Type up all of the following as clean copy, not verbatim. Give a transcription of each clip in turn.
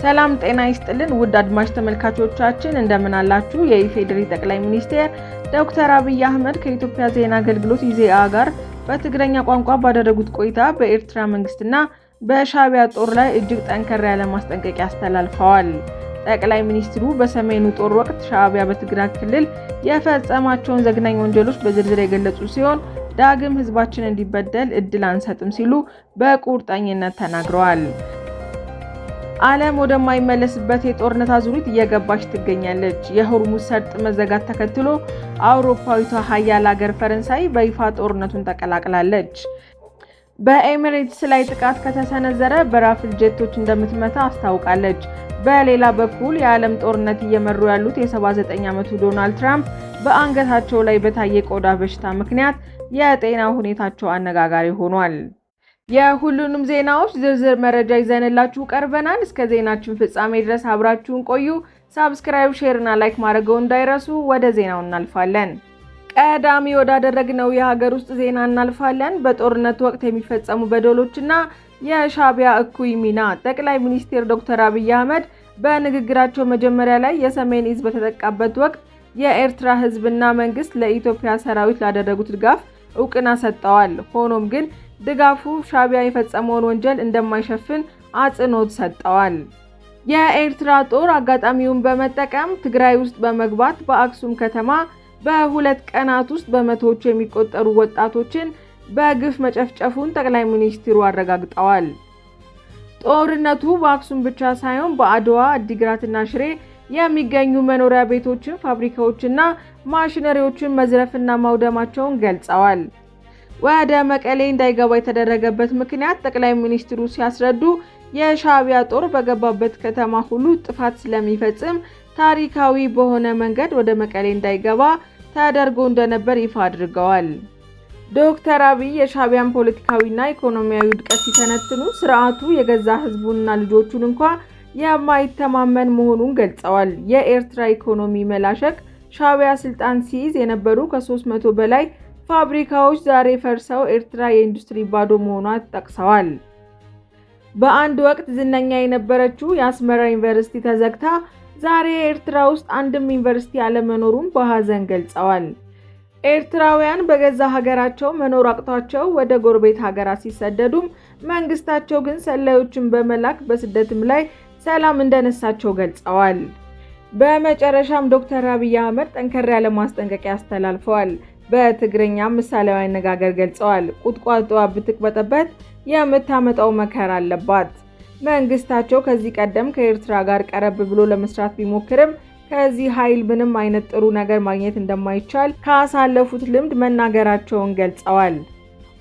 ሰላም ጤና ይስጥልን ውድ አድማጭ ተመልካቾቻችን፣ እንደምን አላችሁ? የኢፌዴሪ ጠቅላይ ሚኒስትር ዶክተር አብይ አህመድ ከኢትዮጵያ ዜና አገልግሎት ኢዜአ ጋር በትግረኛ ቋንቋ ባደረጉት ቆይታ በኤርትራ መንግስትና በሻዕቢያ ጦር ላይ እጅግ ጠንከር ያለ ማስጠንቀቂያ አስተላልፈዋል። ጠቅላይ ሚኒስትሩ በሰሜኑ ጦር ወቅት ሻዕቢያ በትግራይ ክልል የፈጸማቸውን ዘግናኝ ወንጀሎች በዝርዝር የገለጹ ሲሆን፣ ዳግም ህዝባችን እንዲበደል እድል አንሰጥም ሲሉ በቁርጠኝነት ተናግረዋል። ዓለም ወደማይመለስበት የጦርነት አዙሪት እየገባች ትገኛለች። የሆርሙዝ ሰርጥ መዘጋት ተከትሎ አውሮፓዊቷ ሀያል ሀገር ፈረንሳይ በይፋ ጦርነቱን ተቀላቅላለች። በኤሚሬትስ ላይ ጥቃት ከተሰነዘረ በራፍል ጀቶች እንደምትመታ አስታውቃለች። በሌላ በኩል የዓለም ጦርነት እየመሩ ያሉት የ79 ዓመቱ ዶናልድ ትራምፕ በአንገታቸው ላይ በታየ ቆዳ በሽታ ምክንያት የጤና ሁኔታቸው አነጋጋሪ ሆኗል። የሁሉንም ዜናዎች ዝርዝር መረጃ ይዘንላችሁ ቀርበናል። እስከ ዜናችን ፍጻሜ ድረስ አብራችሁን ቆዩ። Subscribe፣ share እና like ማድረገው እንዳይረሱ። ወደ ዜናው እናልፋለን። ቀዳሚ ወዳደረግነው የሀገር ውስጥ ዜና እናልፋለን። በጦርነት ወቅት የሚፈጸሙ በደሎችና የሻዕቢያ እኩይ ሚና። ጠቅላይ ሚኒስትር ዶክተር አብይ አህመድ በንግግራቸው መጀመሪያ ላይ የሰሜን ዕዝ በተጠቃበት ወቅት የኤርትራ ሕዝብና መንግስት ለኢትዮጵያ ሰራዊት ላደረጉት ድጋፍ እውቅና ሰጥተዋል። ሆኖም ግን ድጋፉ ሻዕቢያ የፈጸመውን ወንጀል እንደማይሸፍን አጽንኦት ሰጥተዋል። የኤርትራ ጦር አጋጣሚውን በመጠቀም ትግራይ ውስጥ በመግባት በአክሱም ከተማ በ2 ቀናት ውስጥ በመቶዎች የሚቆጠሩ ወጣቶችን በግፍ መጨፍጨፉን ጠቅላይ ሚኒስትሩ አረጋግጠዋል። ጦርነቱ በአክሱም ብቻ ሳይሆን በአድዋ፣ አዲግራትና ሽሬ የሚገኙ መኖሪያ ቤቶችን፣ ፋብሪካዎችና ማሽነሪዎችን መዝረፍና ማውደማቸውን ገልጸዋል። ወደ መቀሌ እንዳይገባ የተደረገበት ምክንያት ጠቅላይ ሚኒስትሩ ሲያስረዱ፣ የሻዕቢያ ጦር በገባበት ከተማ ሁሉ ጥፋት ስለሚፈጽም ታሪካዊ በሆነ መንገድ ወደ መቀሌ እንዳይገባ ተደርጎ እንደነበር ይፋ አድርገዋል። ዶክተር አብይ የሻዕቢያን ፖለቲካዊና ኢኮኖሚያዊ ውድቀት ሲተነትኑ፣ ስርዓቱ የገዛ ሕዝቡንና ልጆቹን እንኳ የማይተማመን መሆኑን ገልጸዋል። የኤርትራ ኢኮኖሚ መላሸቅ፣ ሻዕቢያ ስልጣን ሲይዝ የነበሩ ከ300 በላይ ፋብሪካዎች ዛሬ ፈርሰው ኤርትራ የኢንዱስትሪ ባዶ መሆኗን ጠቅሰዋል። በአንድ ወቅት ዝነኛ የነበረችው የአስመራ ዩኒቨርሲቲ ተዘግታ ዛሬ ኤርትራ ውስጥ አንድም ዩኒቨርሲቲ አለመኖሩን በሐዘን ገልጸዋል። ኤርትራውያን በገዛ ሀገራቸው መኖር አቅቷቸው ወደ ጎረቤት ሀገራት ሲሰደዱም፣ መንግስታቸው ግን ሰላዮችን በመላክ በስደትም ላይ ሰላም እንደነሳቸው ገልጸዋል። በመጨረሻም ዶክተር አብይ አህመድ ጠንከር ያለ ማስጠንቀቂያ አስተላልፈዋል። በትግርኛ ምሳሌያዊ አነጋገር ገልጸዋል። ቁጥቋጦዋ ብትቅበጠበት የምታመጣው መከራ አለባት። መንግስታቸው ከዚህ ቀደም ከኤርትራ ጋር ቀረብ ብሎ ለመስራት ቢሞክርም ከዚህ ኃይል ምንም አይነት ጥሩ ነገር ማግኘት እንደማይቻል ካሳለፉት ልምድ መናገራቸውን ገልጸዋል።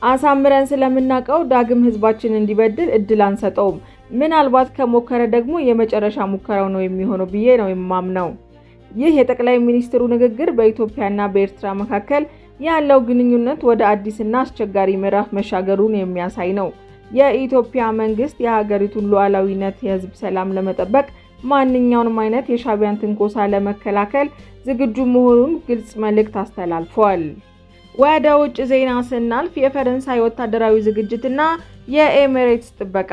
አሳምረን ስለምናውቀው ዳግም ህዝባችን እንዲበድል እድል አንሰጠውም። ምናልባት ከሞከረ ደግሞ የመጨረሻ ሙከራው ነው የሚሆነው ብዬ ነው የማምነው። ይህ የጠቅላይ ሚኒስትሩ ንግግር በኢትዮጵያና በኤርትራ መካከል ያለው ግንኙነት ወደ አዲስና አስቸጋሪ ምዕራፍ መሻገሩን የሚያሳይ ነው። የኢትዮጵያ መንግስት የሀገሪቱን ሉዓላዊነት፣ የህዝብ ሰላም ለመጠበቅ ማንኛውንም አይነት የሻዕቢያን ትንኮሳ ለመከላከል ዝግጁ መሆኑን ግልጽ መልእክት አስተላልፏል። ወደ ውጭ ዜና ስናልፍ፣ የፈረንሳይ ወታደራዊ ዝግጅትና የኤሚሬትስ ጥበቃ።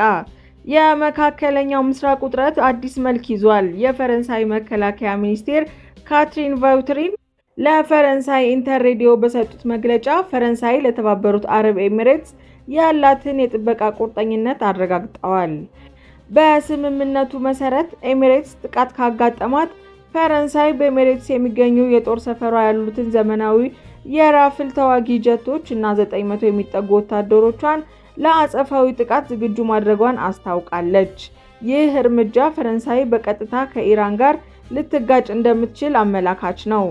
የመካከለኛው ምስራቅ ውጥረት አዲስ መልክ ይዟል። የፈረንሳይ መከላከያ ሚኒስቴር ካትሪን ቫውትሪን ለፈረንሳይ ኢንተር ሬዲዮ በሰጡት መግለጫ ፈረንሳይ ለተባበሩት አረብ ኤሚሬትስ ያላትን የጥበቃ ቁርጠኝነት አረጋግጠዋል። በስምምነቱ መሰረት ኤሚሬትስ ጥቃት ካጋጠማት ፈረንሳይ በኤሚሬትስ የሚገኙ የጦር ሰፈሯ ያሉትን ዘመናዊ የራፍል ተዋጊ ጀቶች እና 900 የሚጠጉ ወታደሮቿን ለአጸፋዊ ጥቃት ዝግጁ ማድረጓን አስታውቃለች። ይህ እርምጃ ፈረንሳይ በቀጥታ ከኢራን ጋር ልትጋጭ እንደምትችል አመላካች ነው።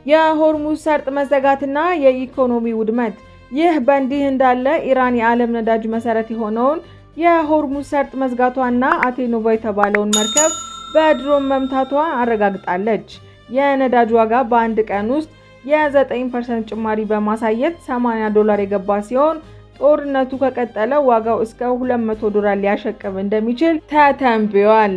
የሆርሙዝ ሰርጥ መዘጋትና የኢኮኖሚ ውድመት። ይህ በእንዲህ እንዳለ ኢራን የዓለም ነዳጅ መሰረት የሆነውን የሆርሙዝ ሰርጥ መዝጋቷና አቴኖቫ የተባለውን መርከብ በድሮን መምታቷ አረጋግጣለች። የነዳጅ ዋጋ በአንድ ቀን ውስጥ የ9% ጭማሪ በማሳየት 80 ዶላር የገባ ሲሆን፣ ጦርነቱ ከቀጠለ ዋጋው እስከ 200 ዶላር ሊያሻቅብ እንደሚችል ተተንብዮአል።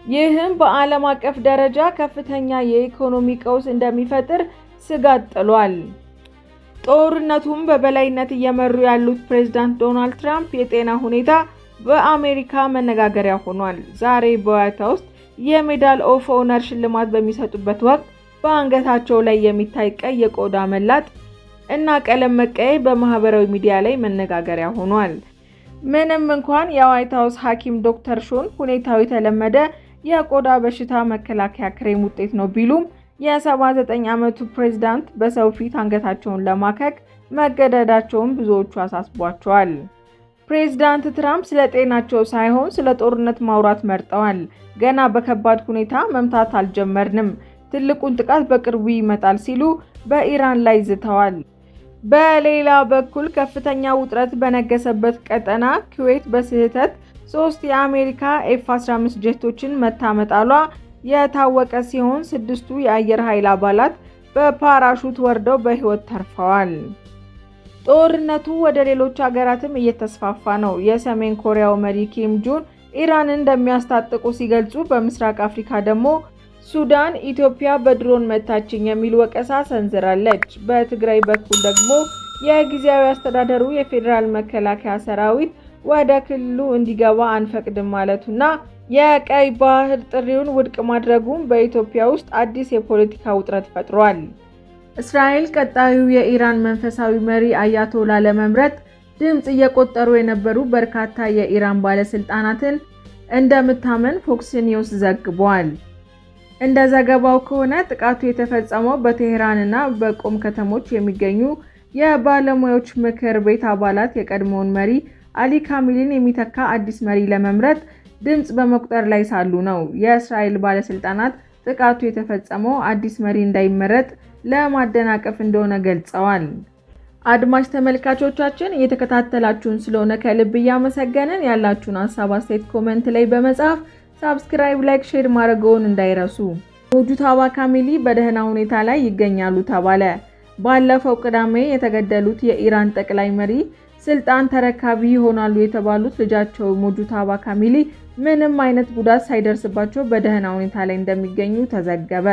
ይህም በዓለም አቀፍ ደረጃ ከፍተኛ የኢኮኖሚ ቀውስ እንደሚፈጥር ስጋት ጥሏል። ጦርነቱን በበላይነት እየመሩ ያሉት ፕሬዝዳንት ዶናልድ ትራምፕ የጤና ሁኔታ በአሜሪካ መነጋገሪያ ሆኗል። ዛሬ በዋይት ሀውስ የ Medal of Honor ሽልማት በሚሰጡበት ወቅት በአንገታቸው ላይ የሚታይ ቀይ የቆዳ መላጥ እና ቀለም መቀየር በማህበራዊ ሚዲያ ላይ መነጋገሪያ ሆኗል። ምንም እንኳን የዋይት ሀውስ ሐኪም ዶክተር ሾን ሁኔታው የተለመደ የቆዳ በሽታ መከላከያ ክሬም ውጤት ነው ቢሉም፣ የ79 ዓመቱ ፕሬዝዳንት በሰው ፊት አንገታቸውን ለማከክ መገደዳቸውን ብዙዎቹ አሳስቧቸዋል። ፕሬዝዳንት ትራምፕ ስለ ጤናቸው ሳይሆን ስለ ጦርነት ማውራት መርጠዋል። ገና በከባድ ሁኔታ መምታት አልጀመርንም፣ ትልቁን ጥቃት በቅርቡ ይመጣል ሲሉ በኢራን ላይ ዝተዋል። በሌላ በኩል ከፍተኛ ውጥረት በነገሰበት ቀጠና ኩዌት በስህተት ሶስት የአሜሪካ ኤፍ-15 ጀቶችን መታ መጣሏ የታወቀ ሲሆን፣ ስድስቱ የአየር ኃይል አባላት በፓራሹት ወርደው በሕይወት ተርፈዋል። ጦርነቱ ወደ ሌሎች ሀገራትም እየተስፋፋ ነው። የሰሜን ኮሪያው መሪ ኪም ጁን ኢራንን እንደሚያስታጥቁ ሲገልጹ፣ በምስራቅ አፍሪካ ደግሞ ሱዳን ኢትዮጵያ በድሮን መታችኝ የሚል ወቀሳ ሰንዝራለች። በትግራይ በኩል ደግሞ የጊዜያዊ አስተዳደሩ የፌዴራል መከላከያ ሰራዊት ወደ ክልሉ እንዲገባ አንፈቅድም ማለቱና የቀይ ባህር ጥሪውን ውድቅ ማድረጉም በኢትዮጵያ ውስጥ አዲስ የፖለቲካ ውጥረት ፈጥሯል። እስራኤል ቀጣዩ የኢራን መንፈሳዊ መሪ አያቶላ ለመምረጥ ድምፅ እየቆጠሩ የነበሩ በርካታ የኢራን ባለስልጣናትን እንደምታምን ፎክስ ኒውስ ዘግቧል። እንደ ዘገባው ከሆነ ጥቃቱ የተፈጸመው በቴህራን እና በቆም ከተሞች የሚገኙ የባለሙያዎች ምክር ቤት አባላት የቀድሞውን መሪ አሊ ካሚሊን የሚተካ አዲስ መሪ ለመምረጥ ድምፅ በመቁጠር ላይ ሳሉ ነው። የእስራኤል ባለስልጣናት ጥቃቱ የተፈጸመው አዲስ መሪ እንዳይመረጥ ለማደናቀፍ እንደሆነ ገልጸዋል። አድማጭ ተመልካቾቻችን፣ እየተከታተላችሁን ስለሆነ ከልብ እያመሰገንን፣ ያላችሁን ሀሳብ አስተያየት comment ላይ በመጻፍ subscribe፣ like፣ share ማድረግዎን እንዳይረሱ። ሙጅታባ ካሚሊ በደህና ሁኔታ ላይ ይገኛሉ ተባለ። ባለፈው ቅዳሜ የተገደሉት የኢራን ጠቅላይ መሪ ስልጣን ተረካቢ ይሆናሉ የተባሉት ልጃቸው ሙጅታባ ካሚሊ ምንም አይነት ጉዳት ሳይደርስባቸው በደህና ሁኔታ ላይ እንደሚገኙ ተዘገበ።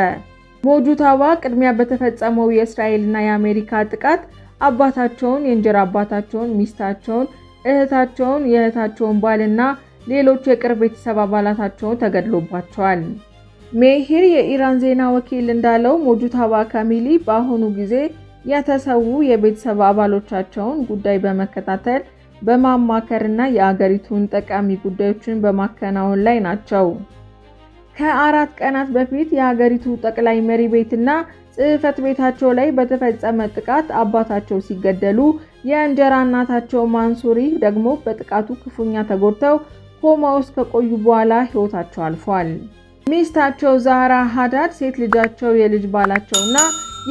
ሞጁታባ ቅድሚያ በተፈጸመው የእስራኤልና የአሜሪካ ጥቃት አባታቸውን፣ የእንጀራ አባታቸውን፣ ሚስታቸውን፣ እህታቸውን፣ የእህታቸውን ባልና ሌሎች የቅርብ ቤተሰብ አባላታቸውን ተገድሎባቸዋል። ሜሂር የኢራን ዜና ወኪል እንዳለው ሞጁታባ ካሚሊ በአሁኑ ጊዜ የተሰዉ የቤተሰብ አባሎቻቸውን ጉዳይ በመከታተል፣ በማማከርና የአገሪቱን ጠቃሚ ጉዳዮችን በማከናወን ላይ ናቸው። ከ4 ቀናት በፊት የሀገሪቱ ጠቅላይ መሪ ቤትና ጽሕፈት ቤታቸው ላይ በተፈጸመ ጥቃት አባታቸው ሲገደሉ፣ የእንጀራ እናታቸው ማንሱሪ ደግሞ በጥቃቱ ክፉኛ ተጎድተው ኮማ ውስጥ ከቆዩ በኋላ ሕይወታቸው አልፏል። ሚስታቸው ዛህራ ሀዳድ፣ ሴት ልጃቸው፣ የልጅ ባላቸውና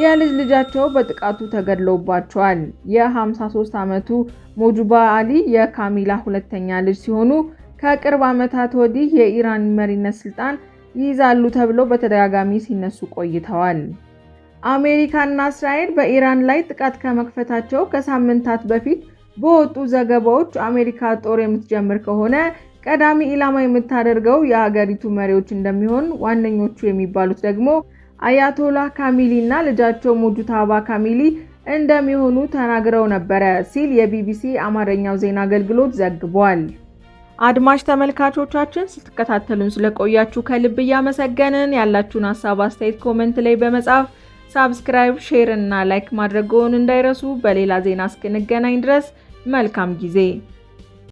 የልጅ ልጃቸው በጥቃቱ ተገድለውባቸዋል። የ53 ዓመቱ ሞጁባ አሊ የካሚላ ሁለተኛ ልጅ ሲሆኑ፣ ከቅርብ ዓመታት ወዲህ የኢራን መሪነት ስልጣን ይይዛሉ ተብለው በተደጋጋሚ ሲነሱ ቆይተዋል። አሜሪካና እስራኤል በኢራን ላይ ጥቃት ከመክፈታቸው ከሳምንታት በፊት በወጡ ዘገባዎች አሜሪካ ጦር የምትጀምር ከሆነ ቀዳሚ ኢላማ የምታደርገው የሀገሪቱ መሪዎች እንደሚሆን፣ ዋነኞቹ የሚባሉት ደግሞ አያቶላህ ካሚሊ እና ልጃቸው ሙጅታባ ካሚሊ እንደሚሆኑ ተናግረው ነበረ ሲል የቢቢሲ አማርኛው ዜና አገልግሎት ዘግቧል። አድማጭ ተመልካቾቻችን፣ ስትከታተሉን ስለቆያችሁ ከልብ እያመሰገንን፣ ያላችሁን ሀሳብ አስተያየት comment ላይ በመጻፍ subscribe፣ share እና like ማድረግዎን እንዳይረሱ። በሌላ ዜና እስክንገናኝ ድረስ መልካም ጊዜ።